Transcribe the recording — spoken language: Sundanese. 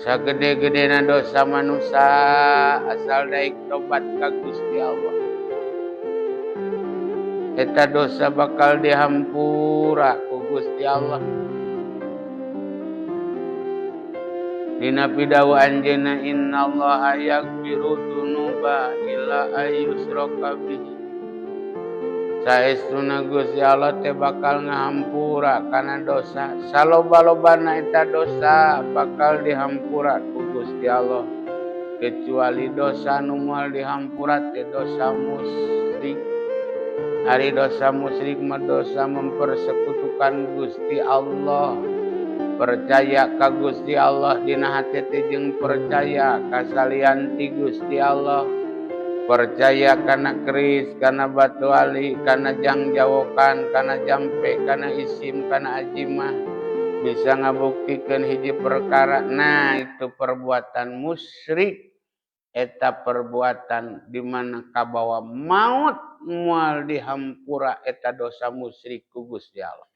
Sagede-gedena dosa manusia, asal daik tobat ka Gusti Allah, eta dosa bakal dihampura ku Gusti Allah. Dina pidawuh anjeunna, innallaha yaghfiru dzunuba illa ayyusraka bihi. Saestuna Gusti Allah teh bakal ngahampura kana dosa. Saloba-lobana eta dosa bakal dihampura ku Gusti Allah, kecuali dosa nu moal dihampura teh dosa musyrik. Ari dosa musyrik mah dosa mempersekutukan Gusti Allah. Percaya ka Gusti Allah dina hate teh jeung percaya ka salian ti Gusti Allah. Percaya kana keris, kana batu ali, kana jangjawokan, kana jampe, kana isim, kana ajimah, bisa ngabuktikeun hiji perkara. Nah, itu perbuatan musyrik. Eta perbuatan di mana kabawa maut, moal dihampura eta dosa musyrik ku Gusti Allah.